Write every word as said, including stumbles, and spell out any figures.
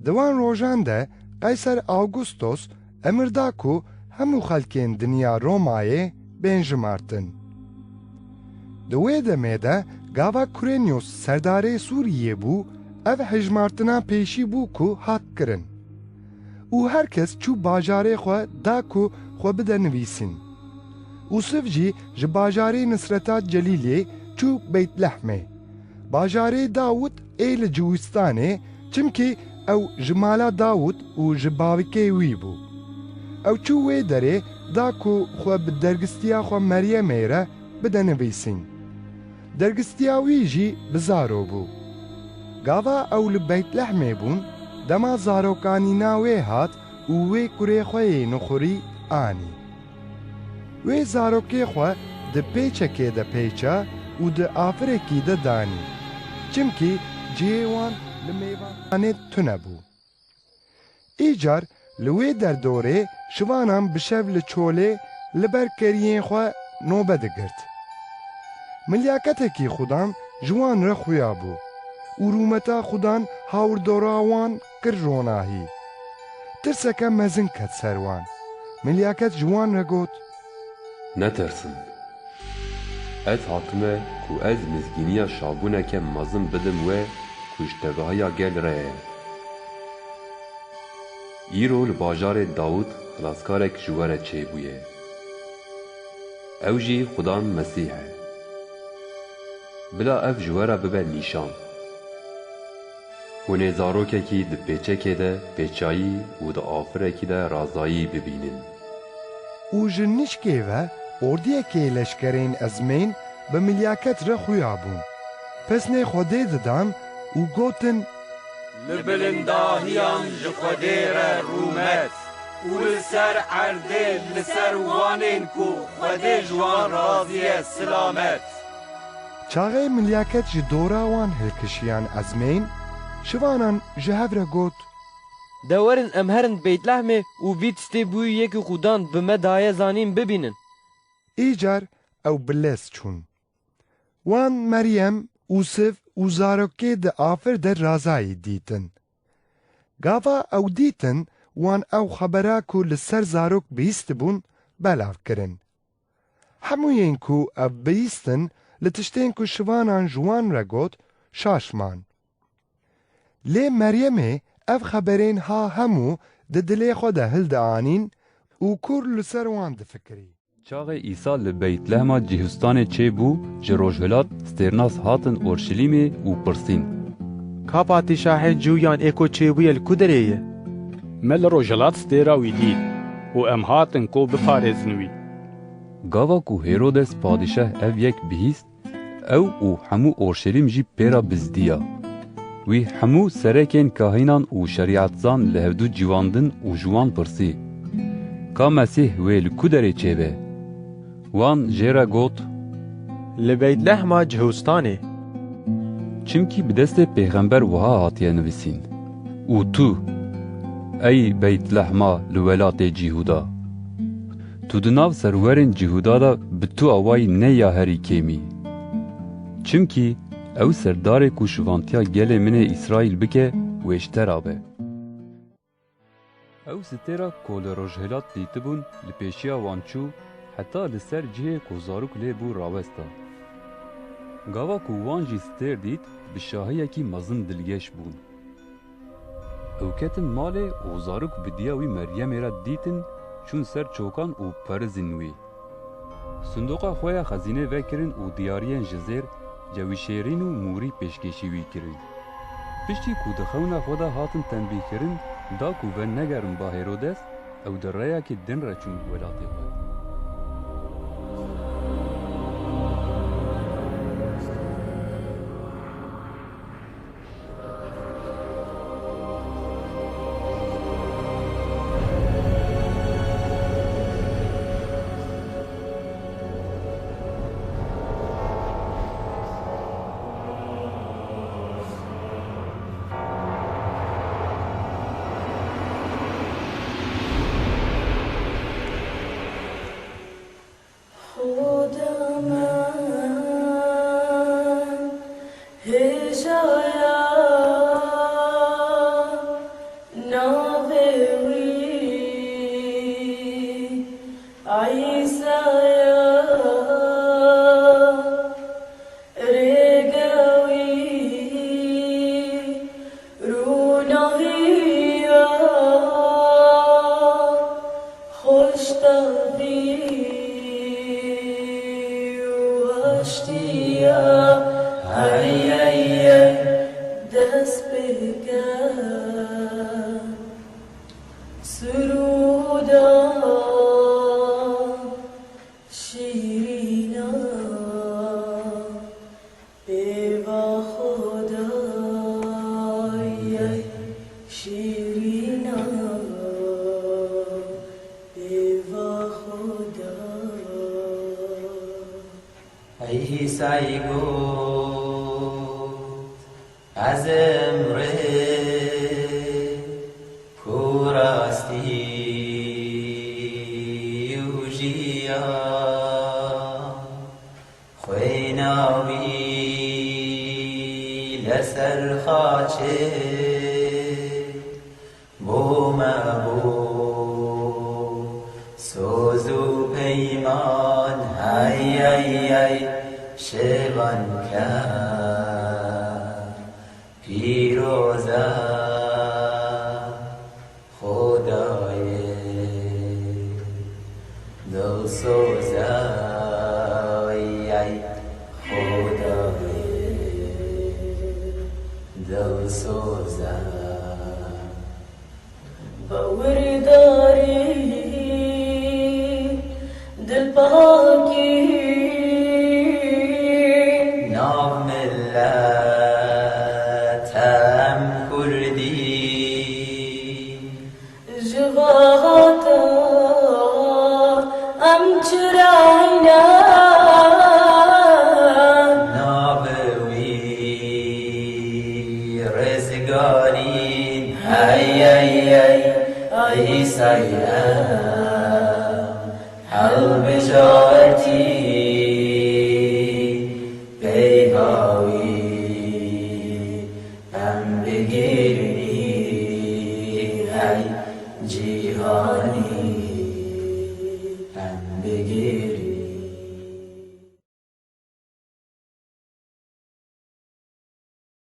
Di wan rojan de Qeyser Awgustos emir da ku hemû xelkên dinya Romayê bên jimartin. Di wê demê de gava Kurêniyos serdarê Sûriyê bû, ev hejmartina pêşî bû ku hat kirin. Û her kes çû bajarê xwe da ku xwe bide nivîsîn. Ûsif jî ji bajarê Nisreta Celîlê çû Beytlehmê, bajarê Dawûd ê li Ciwistanê, çimkî ew ji mala Dawûd û ji bavikê wî bû. Ew çû wê derê da ku xwe bi dergistiya xwe Meryemê re bide nivîsîn. Dergistiya wî jî bi zaro bû. Gava ew li Beytlehmê bûn, dema zarokanîna wê hat û wê kurê xwe yê nixurî anî. Wê zarokê xwe di pêçekê de pêça û di afirekî de danî, çimkî cihê wan li mêvanxanê tune bû. Îcar li wê derdorê şivanan bi şev li çolê li ber keriyên xwe nobe digirt. Milyaketekî xudan ji wan re xuya bû û rûmeta xudan hawirdora wan kir ronahî. Tirseke mezin ket ser wan. Milyaket ji wan re got: Netirsin. Ez hatime ku ez mizgîniya şabûneke mezin bidim we ku ji tevahiya gel re ye. Îro li bajarê Dawûd xilaskarek ji we re çêbûye. Ew jî Xudan Mesîh e. Bila ev ji we re bibe nîşan. Hûn ê zarokekî di pêçekê de pêçayî û di afirekî de razayî bibînin. Û ji nişkê ve ordiyekê leşkerên ezmên bi milyaket re xuya bûn. Pesnê Xwedê didan û gotin: Li bilindahiyan ji Xwedê re rûmet û li ser erdê li ser wanên ku Xwedê ji wan razî ye silamet. Çaxê milyaket ji dora wan hilkişiyan ezmên, şivanan ji hev re got: De werin em herin Beytlehmê û vî tiştê bûyî yekî xudan bi me daye zanîn bibînin. Îcar ew bi lez çûn. Wan Meryem, Ûsif û zarokê di afir de razayî dîtin. Gava ew dîtin, wan ew xebera ku li ser zarok bihîstibûn, belav kirin. Hemûyên ku ev bihîstin, li tiştên ku şivanan ji wan re got, şaş man. Lê Meryemê ev xeberên ha hemû di dilê xwe de hildianîn û kûr li ser wan difikirî. Çaxê Îsa li Beytlehma Cihûstanê çêbû, ji rojhilat stêrnas hatin Orşelîmê û pirsîn: Ka padîşahê Cûyan ê ku çêbûye li ku derê ye? Me li rojhilat stêra wî dît û em hatin ku biparêzin wî. Gava ku Hêrodes padîşah ev yek bihîst, ew û hemû Orşelîm jî pê re bizdiya. Wî hemû serekên kahînan û şerîetzan li hevdû ciwandin û ji wan pirsî: Ka Mesîh wê li ku derê çêbe? Wan jê re got: Li Beytlehma Cihûstanê. Çimkî bi destê pêxember wiha hatiye nivîsîn: Û tu, ey Beytlehma li welatê Cîhûda, tu di nav serwerên Cîhûda de bi tu awayî ne ya herî kêm î. Çimkî ew serdarê ku şivantiya gelê min ê Îsraîl bike, wê ji te re be. Ew stêra ku li rojhilat dîtibûn, li pêşiya wan çû, heta li ser cihê ku zarok lê bû rawesta. Gava ku wan jî stêr dît, bi şahiyekî mezin dilgeş bûn. Ew ketin malê û zarok bi diya wî Meryemê re dîtin, çûn ser çokan û perizîn wî. Sindoqa xwe ya xezînê vekirin û diyariyên ji zêr, cewîşêrîn û mûrî pêşkêşî wî kirin. Piştî ku di xewna xwe de hatin tenbîhkirin, da ku venegerin ba Hêrodes, ew di rêyekî din re çûn welatê xwe. Navê wî Îsa ye, rêge wî rûnahiya, xweştavî û aştiya. Hey, hey, hey, dest pê ke sirûda şîrîna. Pêva Xwedayê şîrîna, pêva Xwedayê. Ey Îsayî got, ez im rê ku rastî û jiyan. Xwêna wî li ser xaçê bo me bû soz û peyman. Hey, hey, hey, şêvan ke pîroz e Xwedayê, dilsoz e, ey Xwedayê, dilsoz e. Bawerdarî, dilpakî, nav milet em kurdî. Ji vahata em çirayne. Nav wî rizgarîn. Hey, hey, hey, ey Îsayî em hilbijartî. Peyva wî em bigîrîn.